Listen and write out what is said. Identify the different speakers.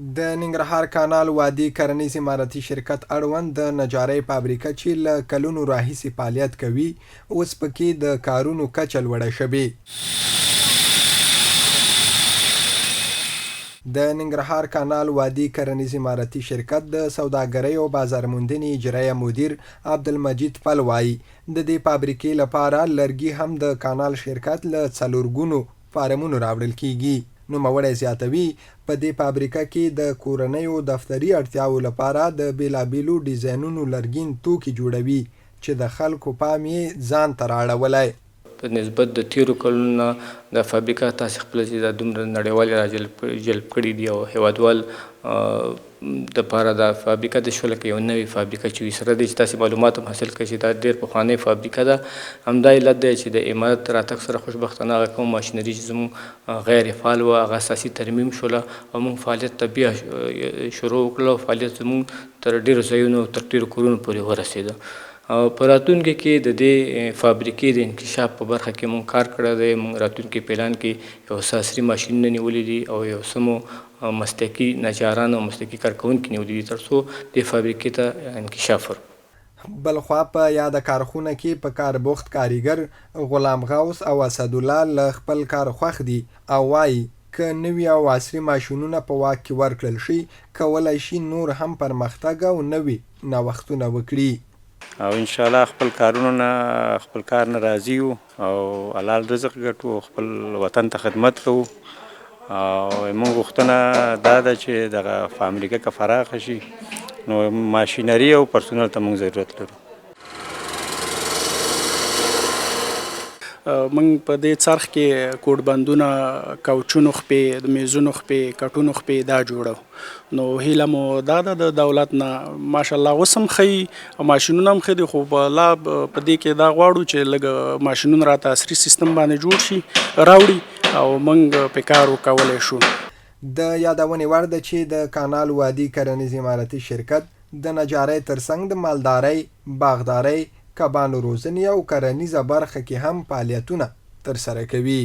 Speaker 1: د ننګرهار کانال وادي کرنیز امارتي شرکت اړوند د نجارۍ فابریکه چې له کلونو راهیسې فعالیت کوي، اوس په کې د کارونو کچه لوړه شوې. د ننګرهار کانال وادي کرنیز امارتي شرکت د سوداګرۍ او بازارموندنې اجرایه مدیر عبدالمجید پل وايي، د دې فابریکې لپاره لرګي هم د کانال شرکت له څلورګونو فارمونو راوړل کېږي. نوموړی زیاتوي، په دې فابریکه کې د کورنیو دفتري اړتیاوو لپاره د بېلابېلو ډیزاینونو لرګین توکي جوړوي چې د خلکو پام یې ځان ته رااړولی.
Speaker 2: په نسبت د تېرو کلونو نه دا فابریکه تاسې خپله چې دا دومره نړیوال یې راجلب جلب کړي دي او هېوادوال د پاره دا فابریکه د شو لکه یو نوې فابریکه چې وي سره دې چې تاسې معلومات هم حاصل کړئ چې دا ډېر پخوانۍ فابریکه ده. همدا علت دی چې د امارت راتګ سره خوشبختانه هغه کومه ماشینري چې زموږ غیر فعال وه هغه اساسي ترمیم شوله او موږ فعالیت ته بیا شروع وکړله او فعالیت زموږ تر ډېرو ځایونو تر ډېرو کورونو پورې ورسېده. او په راتلونکي کې د دې فابریکې د انکشاف په برخه کې موږ کار کړی دی. موږ راتلونکي پلان کې یو څه عصري ماشینونه نیولي دي او یو څه مو مسلکي نجاران او مسلکي کارکوونکي نیولي دي ترڅو دې فابریکې ته انکشاف ورکړو.
Speaker 1: بلخوا په یاده کارخونه کې په کار بوخت کاریګر غلام غوث او اسدالله له خپل کار خوښ دي او وايي، که نوي او عصري ماشینونه په واک کې ورکړل شي، کولای شي نور هم پرمختګ او نوي نوښتونه وکړي.
Speaker 3: او ان شاء الله خپل کارونو نه خپل کار نه راضي یو او حلال رزق ګټو او خپل وطن ته خدمت کوو او موږ غوښتنه دا ده چې دغه فابریکه که فراخه شي نو ماشینري او پرسونل ته موږ ضرورت لرو.
Speaker 4: موږ په دې څرخ کې کوټبندونه، کوچونو خپې، د میزونو خپې، کټونو خپې دا جوړو. نو هیله مو دا ده د دولت نه ماشاءالله اوس هم ښه او ماشینونه هم ښه دي، خو په لا په دې کې دا غواړو چې لږ ماشینونه راته عصري سیستم باندې جوړ شي راوړي او موږ په کار وکولی شو.
Speaker 1: د یادونې وړ ده چې د کانال وادي کرنیز امارتي شرکت د نجارۍ ترڅنګ د مالدارۍ، باغدارۍ، کبانو روزنې او کرنیزه برخه کې هم فعالیتونه ترسره کوي.